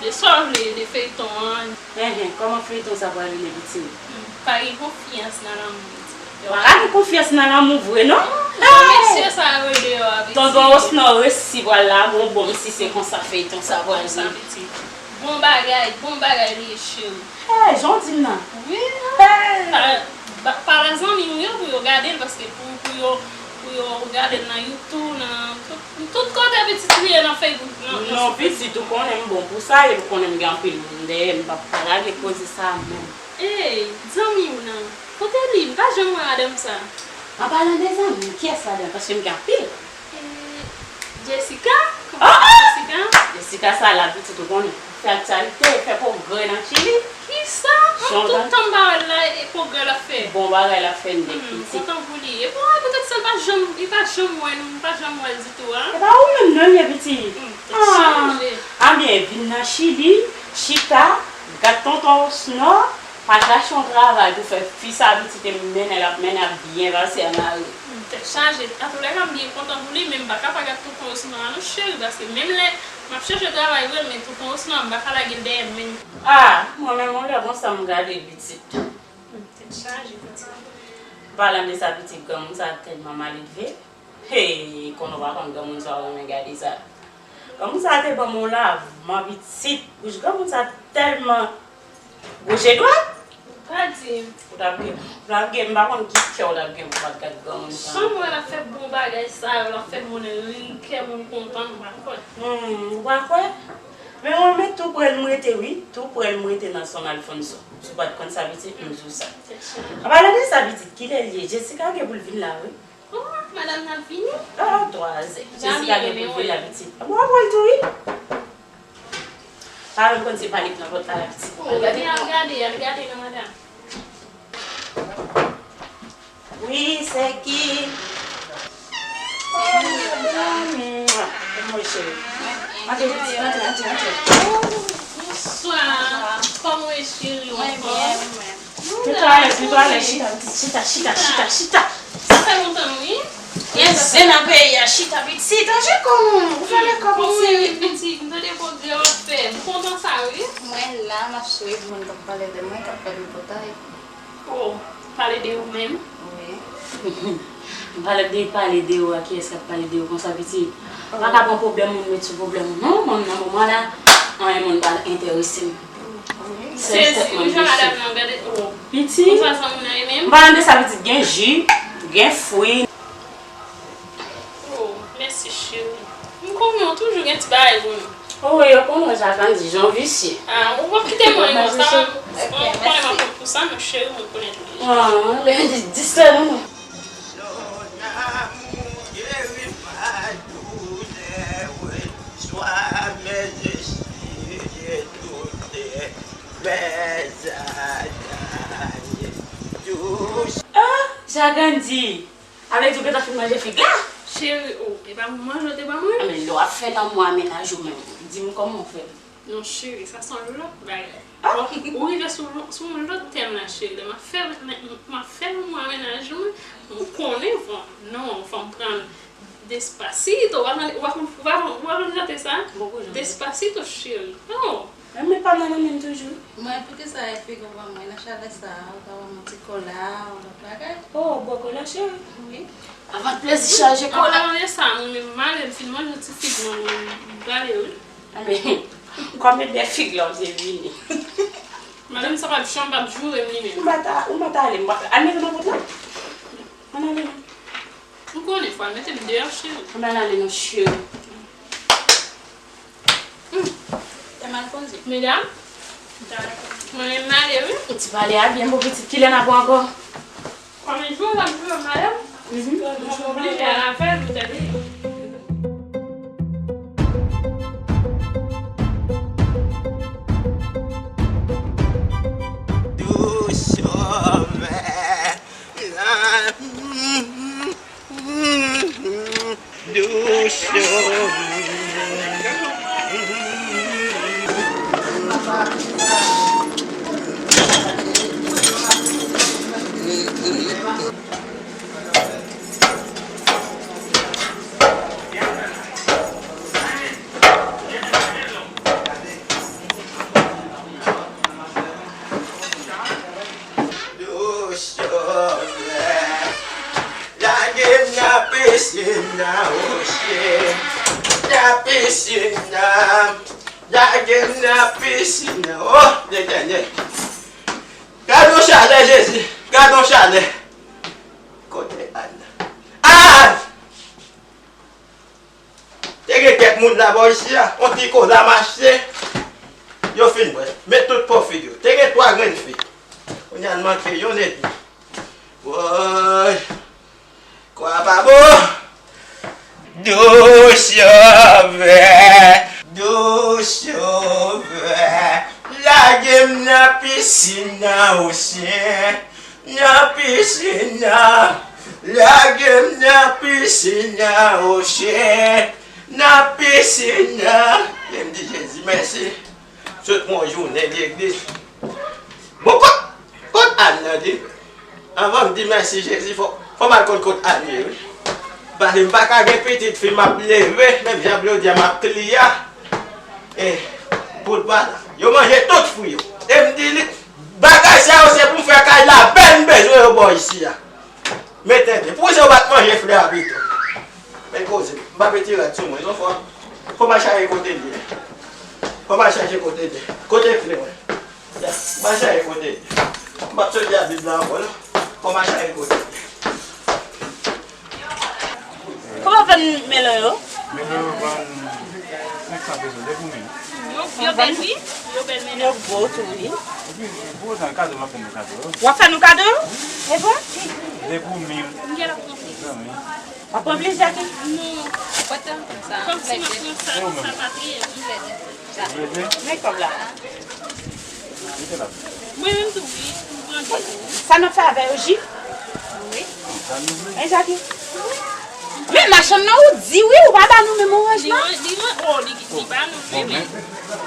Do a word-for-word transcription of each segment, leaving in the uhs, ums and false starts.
De sa w vle, de feyton an. Enhen, kòman feyton sa pral rele, pitit? Hmm, pa gen konfyans nan lanmou, pitit. Pa gen konfyans nan lanmou vre, non? Jan mesye sa yo deyò a, pitit. Tonton Osnò resi pral lage yon bonm si se konsa feyton sa pral rele. Bon bagay, bon bagay li ye, cheri. Hey, jan w di m nan. Wi. Hey. Pa, pa, pale zanmi w yo pou yo gade l, paske pou, pou yo, pou yo gade l nan YouTube, nan tout, tout kote pitit li ye nan Facebook. Nan, nan non, pitit, ou konnen m bon pou sa, e ou konnen m gen anpil moun dèyè m, m p ap ka lage koze sa a menm. Hey, zanmi w nan. Kote li? M pa janm wè madanm sa. An palan de zanmi, kiyès madanm? Paske m gen anpil. E, Jessica? Kòman Jessica? Jessica sa la, pitit ou konnen. Fè aktyalite, fè pwogrè nan Chili. Kisa? Mwen tout tan m pa wè l la, e pwogrè l ap fè. Bon bagay l ap fè nèt, pitit. M kontan pou li. E bon, e poutèt sa l pa janm, li pa janm wè nou, m pa janm wè l ditou a. E pa ou menm non l ye, pitit. Hmm, tèt chaje. Anben, vin nan Chili, chita, gad tonton Osnò, pa chache yon travay pou fè fi sa pitit e mennen l ap mennen ap byen pase a mari. Hmm, tèt chaje. Antoulèka, m byen kontan pou li, men m pa ka pa gad tonton Osnò a non, cheri, paske menm lè m ap chèche travay vre, men tonton Osnò a, m pa ka lage l dèyè m menm. Ah, mwen menm, yon lè konsa m gade pitit. Hmm, tèt chaje, pitit. Palan de sa, pitit, granmoun sa tèlman maledve. Hey, konnen w pa konn granmoun sa w renmen gade sa. Granmoun sa te ban m yon lavman pitit. Bouch granmoun sa tèlman goch e dwat. Pa di m. Ou t ap gen, ou t ap gen, m pa konn ki kè w t ap gen pou w pa t gad granmoun sa. Chan m wè l ap fè bon bagay sa yo, l ap fè moun ri, kè moun kontan, m pa kwè. Hmm, ou pa kwè? Men mwen, men tou prè l m rete wi, tou prè l m rete nan San Alfonso. Si w pa t konn sa pitit, m di w sa. An palan de sa pitit, kilè l ye? Jessica gen pou l vin la wi. Oh, madanm nan vini? Ah, twazè. Jessica gen pou l vin la pitit. Bon, w ap wè l tou wi. Pa menm konn se pale k nan pòt la la pitit. Oh, al gade, al gade, al gade nan madanm. Wi, se ki? Oh, madanm. Mwen cheri. Antre, pitit, antre, antre, antre. Bonswa. Kòman w ye, cheri? Mwen byen, mwen. Mete w alèz, mete w alèz, chita, pitit, chita, chita, chita, chita. Sa fè lontan, wi. Gen zen nan peyi a, chita, pitit, anje kò nou, ou fè lè kò pou mwen. Pitit, m tande pwogrè w ap fè, m kontan sa, wi. Mwen la, m ap swiv moun k ap pale de mwen, k ap fè tripotay. Oh, pale de ou menm? Wi. M pale de, pale de ou a, kiyès k ap pale de ou konsa, pitit? Pa ka pran pwoblèm moun met sou pwoblèm ou. Non, mwen nan moman la, anyen moun pa enterese m. Sèl tèt mwen m vle swiv. Pitit, m pa nan de sa pitit, gen ji, gen fwi. Oh, mèsi cheri. M konnen w toujou gen ti bagay pou nou. Oh, yo konnen w, Jakandi, jan w visye. Ah, ou p ap kite m anyen non, sa, m konnen m ap kont pou sa, men cheri, mwen konnen tou deja. Ah, ben, di, di sa non. Ah, Jakandi! Sa vle di w gentan fin manje fig la? Cheri, oh, e pa pou manje w te ban mwen? Ah, men lè w ap fè lanmou a mennaj ou menm, di m kòman w fè l. Non, cheri, sa se yon lòt bagay. Ah. Bon, ou rive sou, sou yon lòt tèm la, cheri. Lè m ap fè, m ap fè lanmou a mennaj mwen, ou konnen, fò, non, fò m pran Despacito, w ap, w ap, w ap, w ap chante sa? Despacito, cheri. Oh. Men, men pa m nan men m toujou. Mwen, poukisa e figi w ban mwen nan chalè sa a, ou ta ban mwen ti kola, yon lòt bagay? Oh, bò kola, cheri. Wi. Avan plezi chaje kola. Avan de sa, mwen menm, m ale, m fin manje ti fig nan mwen, m prale, wi. Anben, kòm e de fig la, w te vini. Madanm sa p ap janm p ap joure m li menm. Ou pa ta, ou pa ta ale, m pa, al mete nan pòt la. Ann ale non. M konnen fò al mete m deyò, cheri. Ann ale non, cheri. Hmm. Te mal kondui. Medam, mwen menm m ale, wi. Ti pale a byen, bon pitit, kilè n ap wè ankò? Kòm jou w ap joure, madanm, mwen oblije al avè l, ou tande. Doucement. Doucement. Lage m nan pisin nan, o Letènèl. Gad yon chalè, Jezi. Gad yon chalè. Kote Ann? Ann! Te gen kèk moun la bò isi a, yon ti kola mache. Yo fin bwè. Met tout po figi yo. Te gen twa grenn fi. Kounye a, l manke yonn epi. Woy! Kwa pa bon! Dou sovè, dou sovè, lage m nan pisin nan, o Senyè, nan pisin nan, lage m nan pisin nan, o Senyè, nan pisin nan. E m di Jezi mèsi. Sot yon jounen legliz. Bon, kot, kot Ann nan di? Anvan m di mèsi Jezi, fò, fò m al konn kot Ann ye, wi. Paske m pa ka gen pitit fi m ap leve, menm jan Claudia m ap kliye a. E, pou l pa la. Yo manje tout fwi yo. E m di li, bagay sa yo se pou m fè kay la, bèl m bezwen yo bò isi a. Men tande, poukisa w pa t manje flè a pito? Men koze, m pa mete rad sou mwen, non, fò, fò m al chache kote l ye. Fò m al chache kote l ye. Kote flè mwen? Ya, m al chache kote l ye. M p ap soti a Bib la ankò, non. Fò m al chache kote l ye. Kòman w vann melon yo? Melon yo vann senk san peso, de pou mil. Yo, yo bèl, wi. Yo bèl, men yo gwo tou, wi. Epi, gwo jan kado, m ap fè nou kado. W ap fè nou kado? E vre? De pou mil. M gen l ap ranpli. Zanmi. W ap ranpli, Jackie? Non. Pa t konsa. Kòm si m ap pran sa, sa pa trè. M vle di. Men kòb la. Mete la. Mwen menm tou, wi. M pran de pou. Sa n ap fè avè yo, ji? Wi. Sa nou vle. Hein, Jackie? Men machann nan ou di wi, ou pa ba nou menm oranj lan. Li, li, oh, li, li ba nou, wi, men.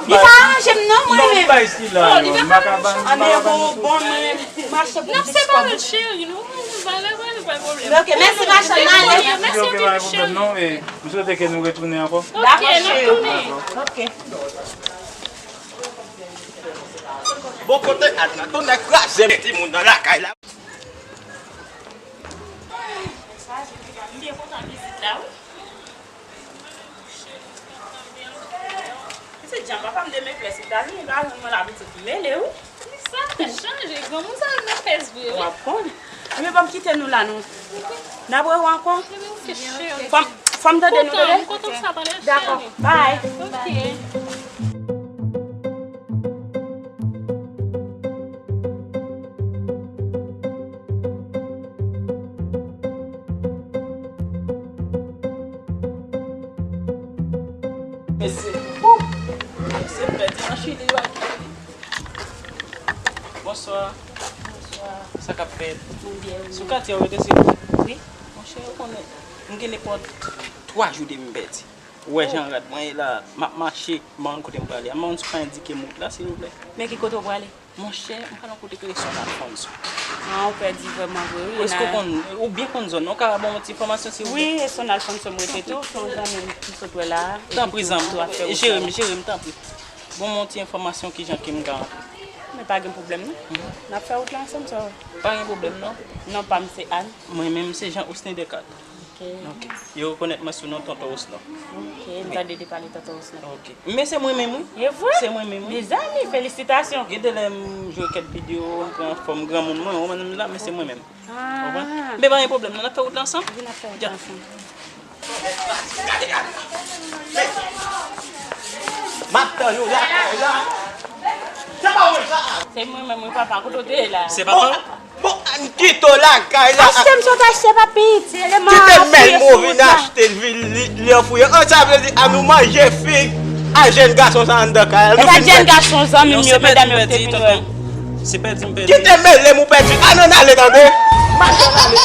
Li pa aranje m non, mwen menm. Non, bay sila, oh, li pa aranje. Ane bon, bon, mwen menm. Mache pou diskòb. N ap separe l, cheri, nou, nou pa la, pa gen pwoblèm. Ok, mèsi, machann, n ale. Ok, mèsi anpil, cheri. Non, e, m swete ke nou retounen ankò. Dakò, cheri. Ok. Bon, kote Ann nan? Tonnè kraze m, timoun nan lakay la. M byen kontan vizit la, wi. Mesye Jan, papa m de men flè Sitali, li pa jwenn mwen la pitit mele, wi. Sa chanje, granmoun sa nan pès vre, wi. W ap konn. Ebyen, ban m kite nou la, nou. N ap wè w ankò. Ebyen, ok, cheri. Fò m, fò m tande nou, tande? M kontan, m kontan sa pale, cheri. Dakò, bye. Ok. Mesye, wouh! Mesye, m pèdi nan Chili, wi. Bonswa. Bonswa. Sa k ap fèt? Mwen byen, wi. Sou katye w rete, silvouplè? Wi. Monchè, ou konnen, m gen nenpòt twa jou depi m pèdi. Ou wè jan rad mwen ye la, m ap mache, m pa konn kote m prale a. M pa konn si w ka endike m wout la, silvouplè. Men ki kote w prale? Monchè, m pral yon kote ki rele San Alfonso. Ah, ou pèdi vrèman vre, wi. Èske w konn, ou byen konn zòn nan? Ou ka ban m yon ti enfòmasyon, silvouplè? Wi, e San Alfonso m rete tou. Se yon zanmi m ki sot wè la a. Tanpri, zanmi. Jere m, jere m, tanpri. Ban m yon ti enfòmasyon kijan ke m ka antre. Men pa gen pwoblèm, non. Mhm. N ap fè wout la ansanm, sa. Pa gen pwoblèm, non. Non pa m se Ann. Mwen menm, se Jean Osner Descartes. Ok. Ok. Yo rekonèt mwen sou non Tonton Osner. Ok, m tande de pale Tonton Osner. Ok. Men se mwen menm, wi. E vre? Se mwen menm, wi. Mezanmi, felisitasyon. Gen de lè m jwe kèk videyo, m pran fòm granmoun mwen, ou konprann la, men se mwen menm. Ah. Konprann? Men pa gen pwoblèm, non, n ap fè wout la ansanm. Vin ap fè wout la ansanm. M ap tann ou lakay la. Se pa mwen sa. Se mwen menm, wi, papa, kote w te ye la? Se papa w? Bon, m kite w lakay la. Achte m sa w t achte, papi. Ti eleman. Kite mèl m ou vin achte l, vin li, li an fouye. An, sa vle di, an nou manje fig a jèn gason sa anndan kay la. E pa jèn gason, zanmi m yo, medam yo te vin wè. Se pèdi m pèdi. Kite mele m ou pèdi. Ann, ann ale, tande. Mache, ann ale.